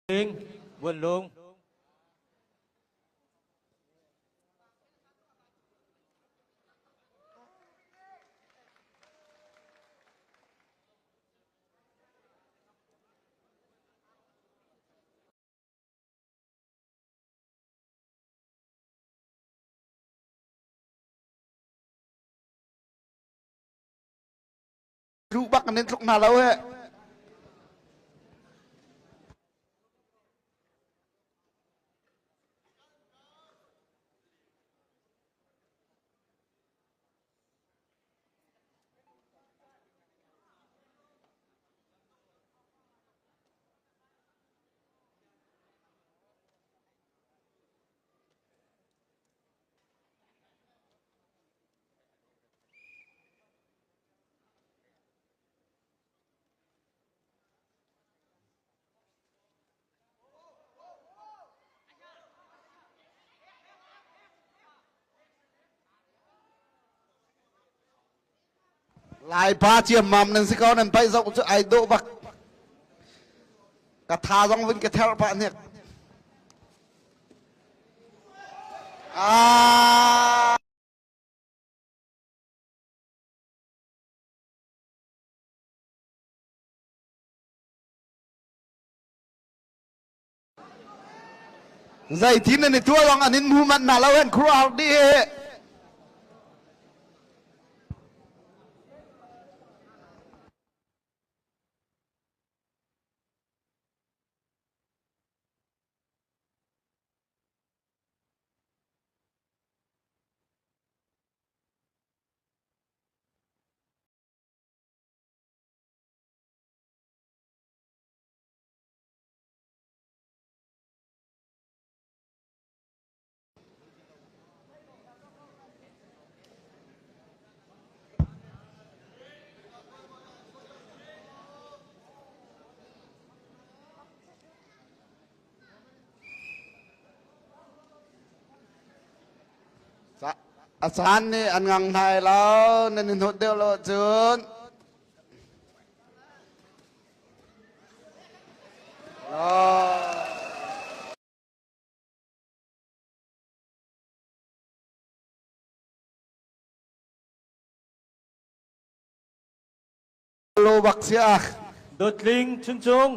Buanlung. Tlu bak nan tluk hna lo he. Laipa ciammam nan si ko nan paih zoh cu ai dawh bak. Ka tha zong vun ka therh pah hnik. Ah! Zeitin nan i tuah lawng an in hmu manh hna lo an khuaruahhar dih hi. A caan nih an ngang hna lo nan i hnawt deuh lo cun. Lo bak sia. Dawtling Chuncung.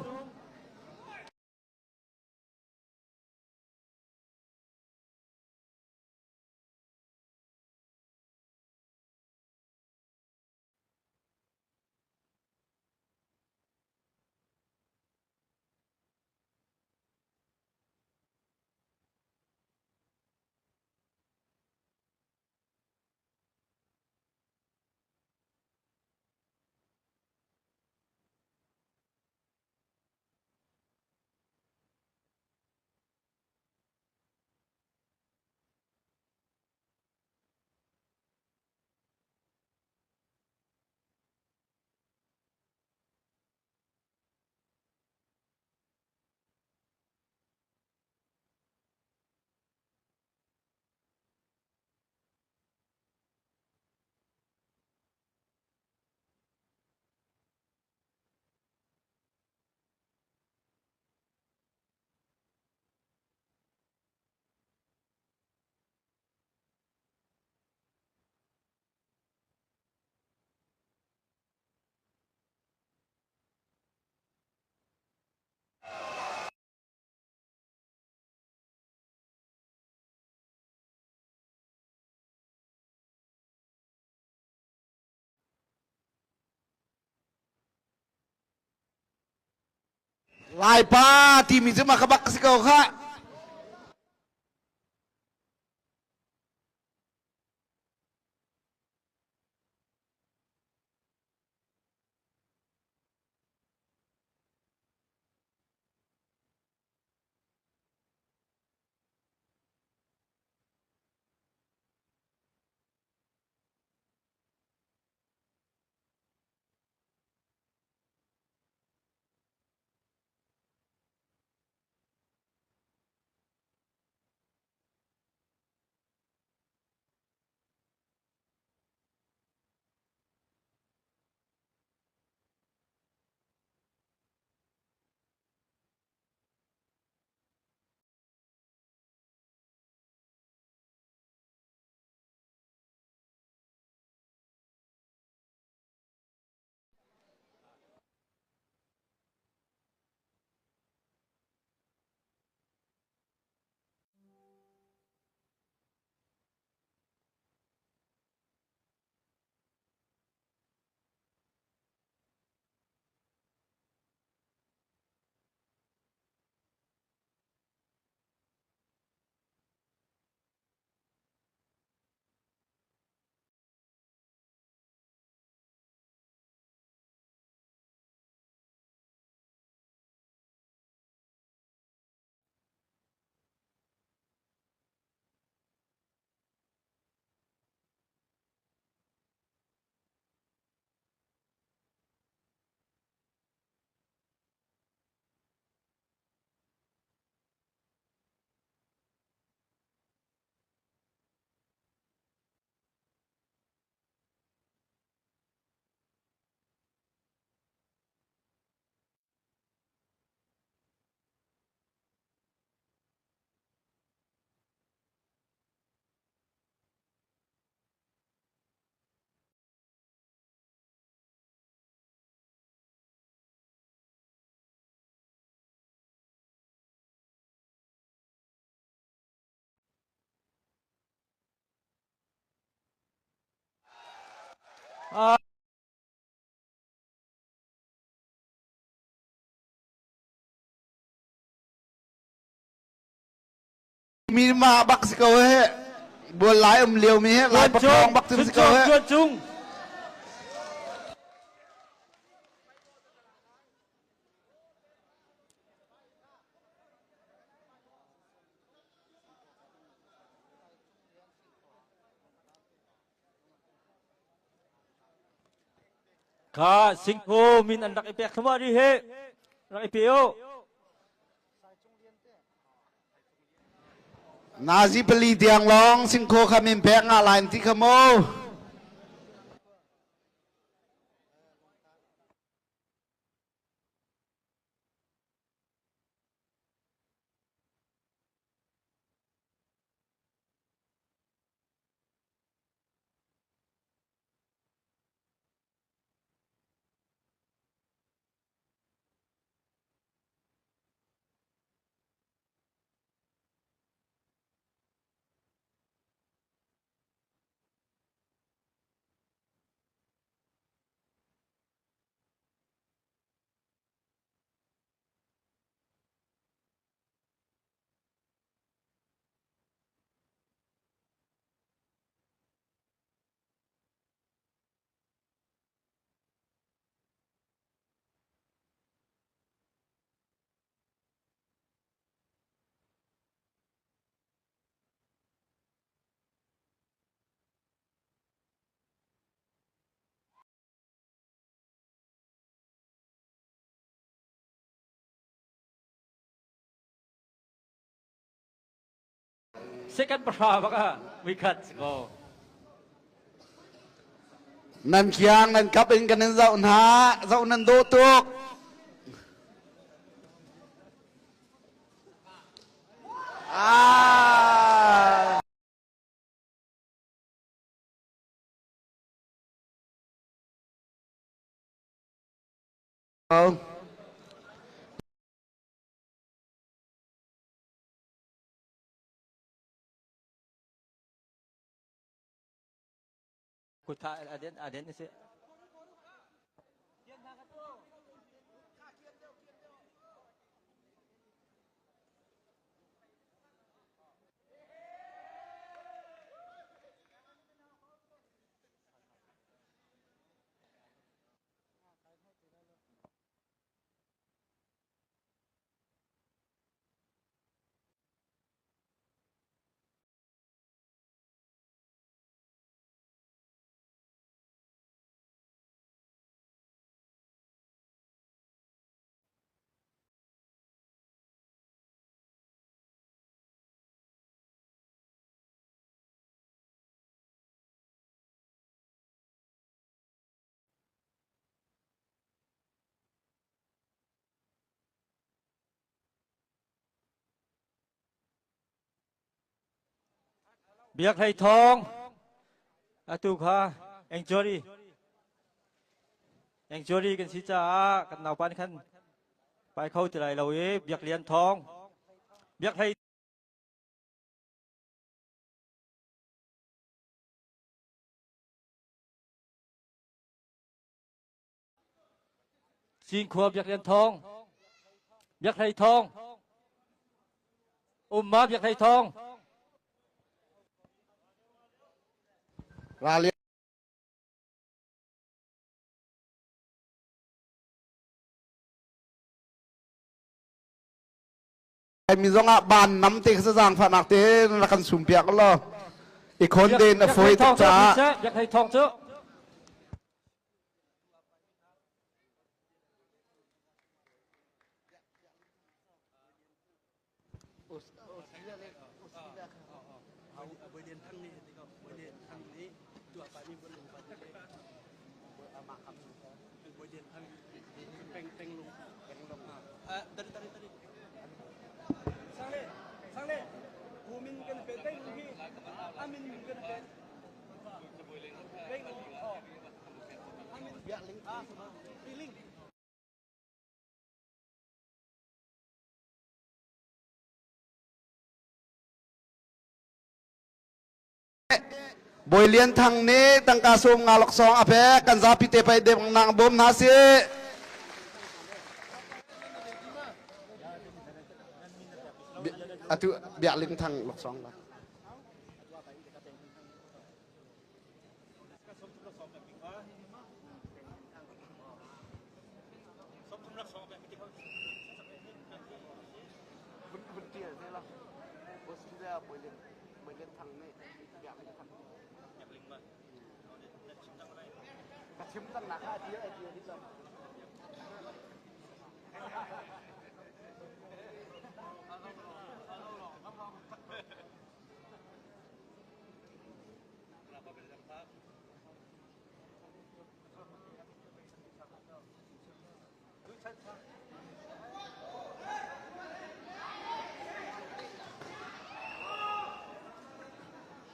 Laipa timi cu mah ka bak si ko khah. Mi ma bak si ko he. Bual lai um lio mi he lai pathawng bak si ko he. Tuan cung. Kha singkhaw min an rak i pek thluahmah rih hi. Rak i pe u. Nazi pali tiang lawng singkhaw kha min pek nga lai ti kha mu. Second pahra bak ah muikhat si ko. Nan khiang nan kap in kan in zoh hna, zoh nan dawh tuk. Ah. Oh. Kutha aden aden isi. Biak Hlei Thawng atu kha Angtuary Angtuary kan si caah kan naupa nih khan pai kho ti lai lo i Biak Lian Thawng Biak Hlei Cinkhua Biak Lian Thawng, Biak Hlei Thawng, Umma Biak Hlei Thawng. Rali mi zong ah ban nam te kha zaang fahnak te rak kan sum piak law i khon den a foi tuk caah Biak Hlei Thawng cu Bawi Lian Thang nih tangka sawm nga laksawng a pek. Kan zapi te pei deng nang bawm hna si. Atu Biak Ling Thang laksawng la. Ka chim cang nak ah a dir a dir.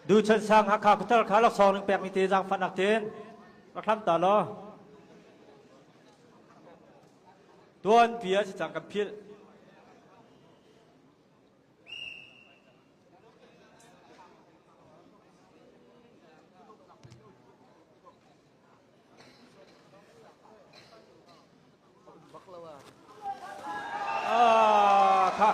Du Chan Sang Hakha khuthar kha laksawng ning pekmi te zaangfahnak tein rak hlam ta law. Tuan bia si cang kan philh. Ah, kha.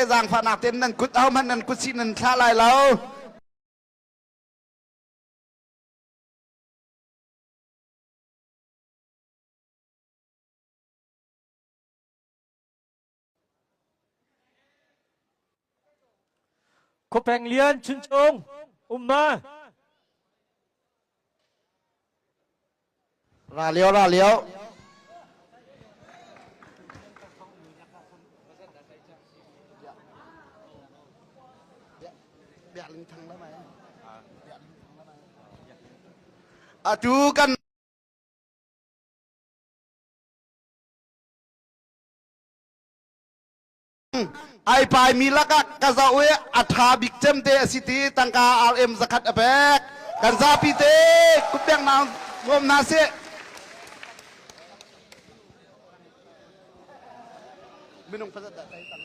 Zaangfahnak tein nan kut ahohmanh nan kut sih nan thlah lai lo. Khuapeng Lian Chuncung umma. Ra lio ra lio. Atu kan ai paimi lakah ka zoh i a ṭha bik cem te a si ti tangka RM zakhat a pek kan zapi te kutbeng na bawm hna sih minung pazat dah tai tang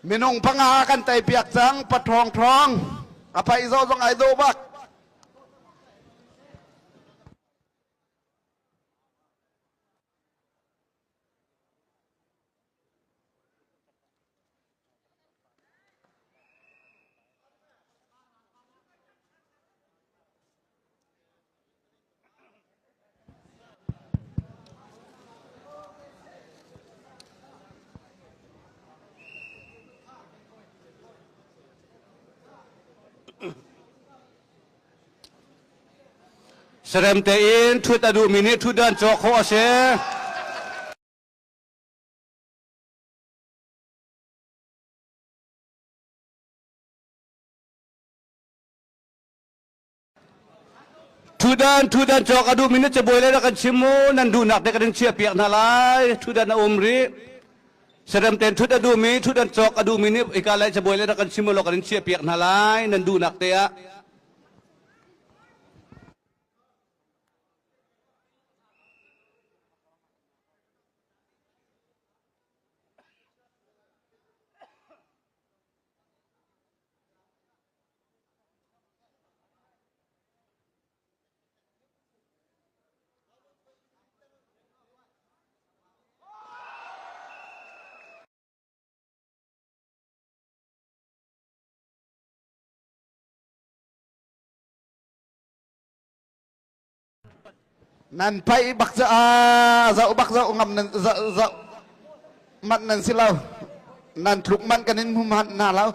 Minung panga kan tei piak cang paṭhawng ṭhawng a paih zawh zong ai dawh bak. Serem tein ṭhut a duhmi nih ṭhutdan cawk khawh a si. Ṭhutdan ṭhutdan cawk a duhmi na cabuai le rak kan chim mu nan duhnak te kan in chiahpiak hna lai ṭhutdan a um rih. Saram ten thut a duhmi, thut an cawk a duhmi nih hika lai cabuai le rak kan chim law kan in chiahpiak hna lai nan duhnak te ah. Nan paih bak cu a zoh bak zoh ngam nan zoh zoh manh nan si lo. Nan tluk manh kan in hmu hmanh hna lo.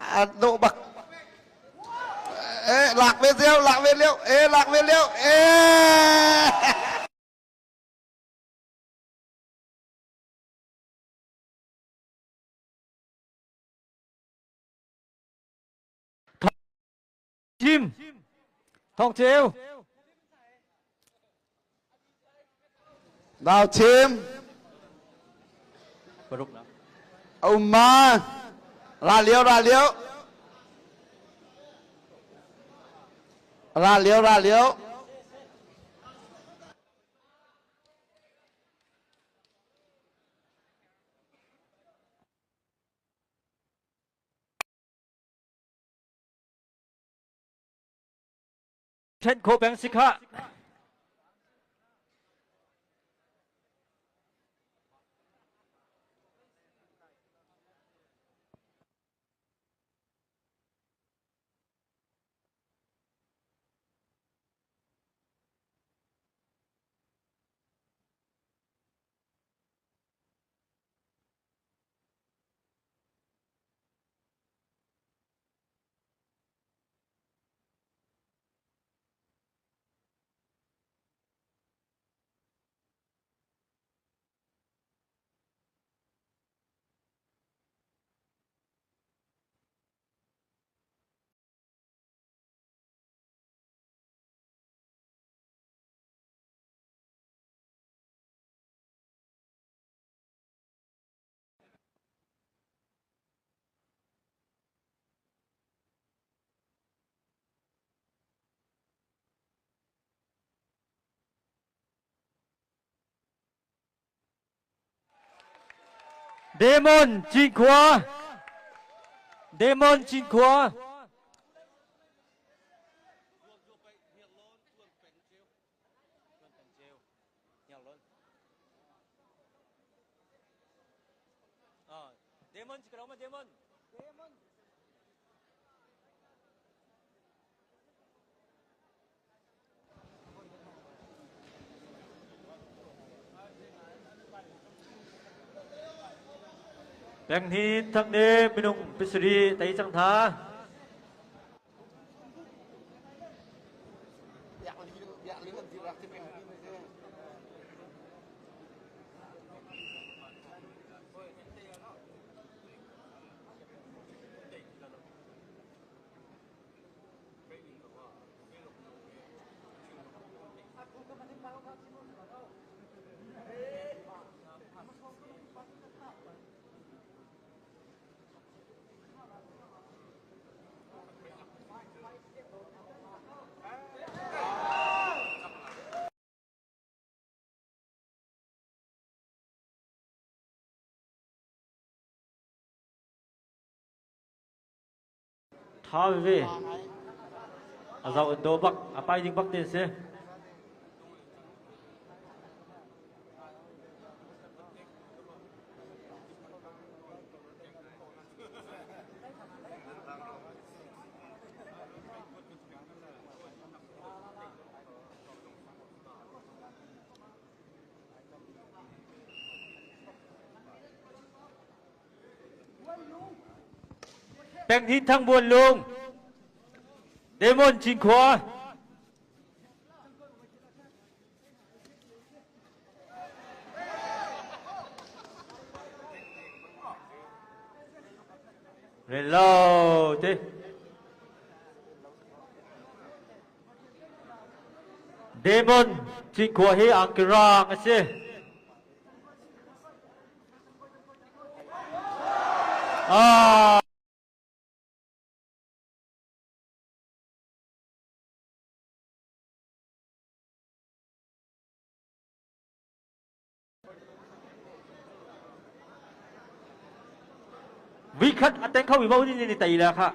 A dawh bak. Eh lak ve lio, lak ve lio, eh lak ve lio, eh. Jim Thawng Ceu Nau Chim Paruk na Umma ra lio ra lio ra lio ra lio Ṭhen khawh peng si khah. Demon Cinkhua Demon Cinkhua Demon si ma Demon. Demon. Peng hin thang ne minung pisari tei cang tha. Tha veve. A zau in do bak, a pai ding bak te si. Peng Hin Thang Buan Lung Demon Cinkhua Hello te. Demon Cinkhua hi angki rang a si. Ah. Vikhat a teng kho mi bo ni ni tei la kha.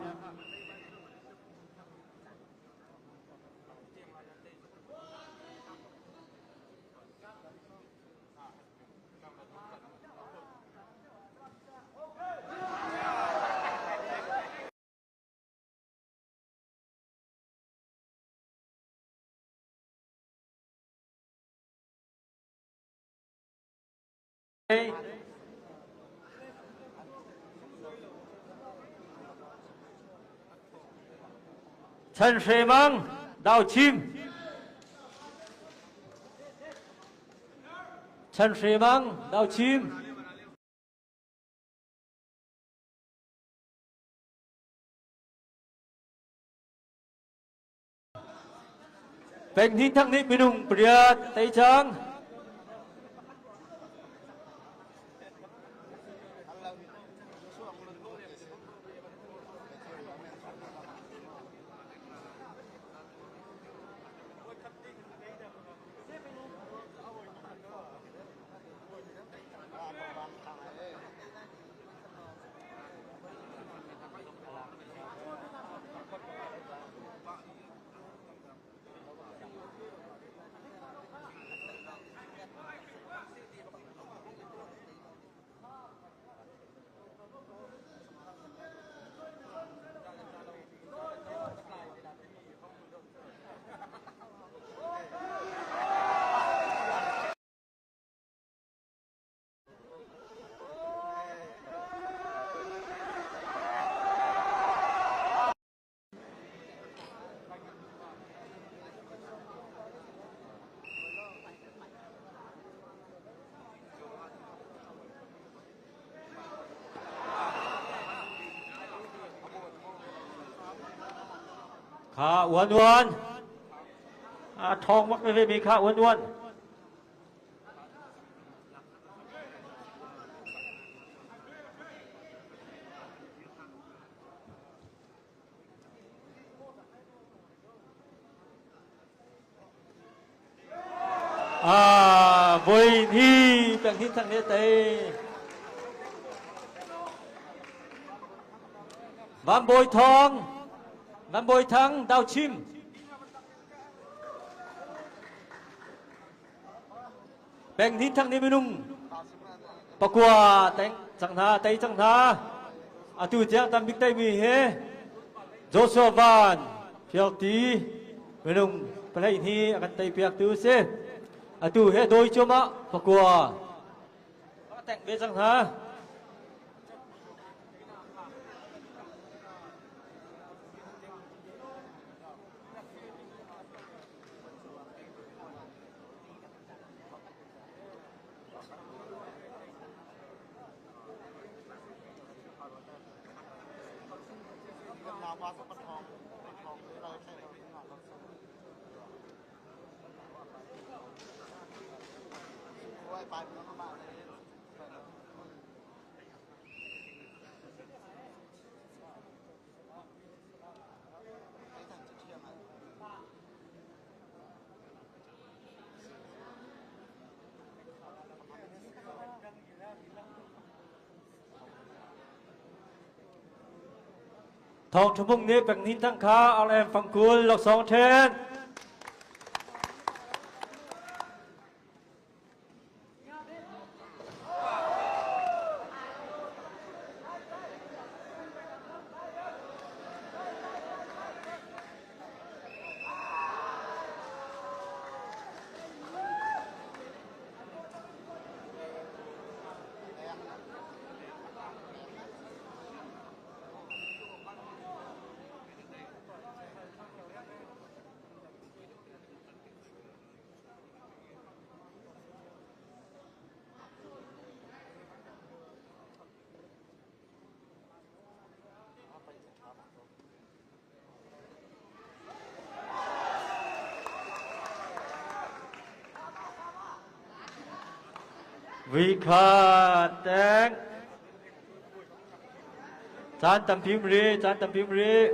Chan Hre Mang, Dau Chim. Chan Hre Mang, Dau Chim. Peng Hnin Thang nih minung pariat tei cang. Kha uan uan. A thong bak ve mi kha uan uan. À, voi ni peng hin thang ne te. Van Boi Thong, Van Boi Thang, Dao Chim. Peng Hnin Thang nih minung pakua teng cang hna tei cang hna. Atu tiang tam bik teimi hi Joshua Van Fialti minung 12 a kan tei piak tu si. Atu he doi cuahmah pakua teng ve cang hna. Thawng Ṭha nih pek hnin thang kha RM fangkul laksawng ṭhen. Vikha teng. Caan tampi um rih, caan tampi um rih.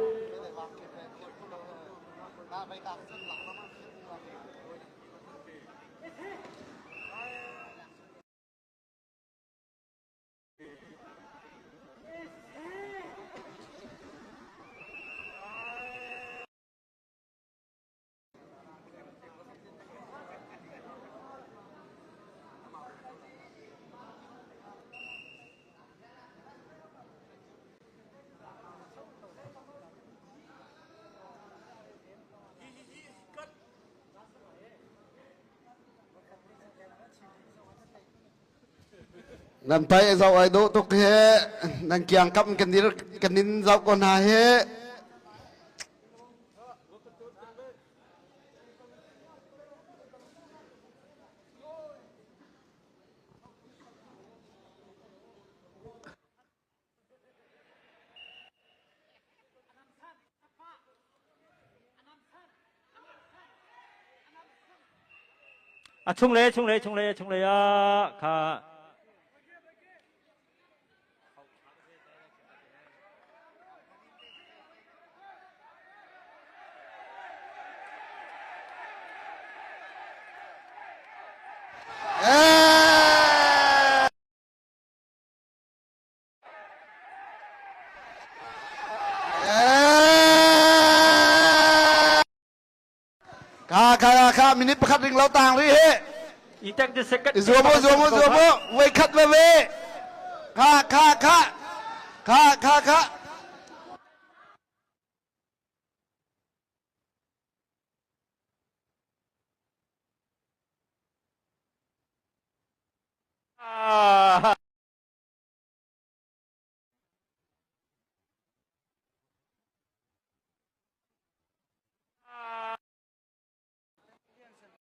Nan pai zoh ai dawh tuk he nan kiang kam kan dir kan in zoh ko hna he. A chunglei chunglei chunglei chunglei ah kha Kha kha kha minute pakhat ring lo tang rih he. I teng the second. Zuam u zuam u zuam u. Voi khat ve ve. Kha kha kha. Kha kha kha.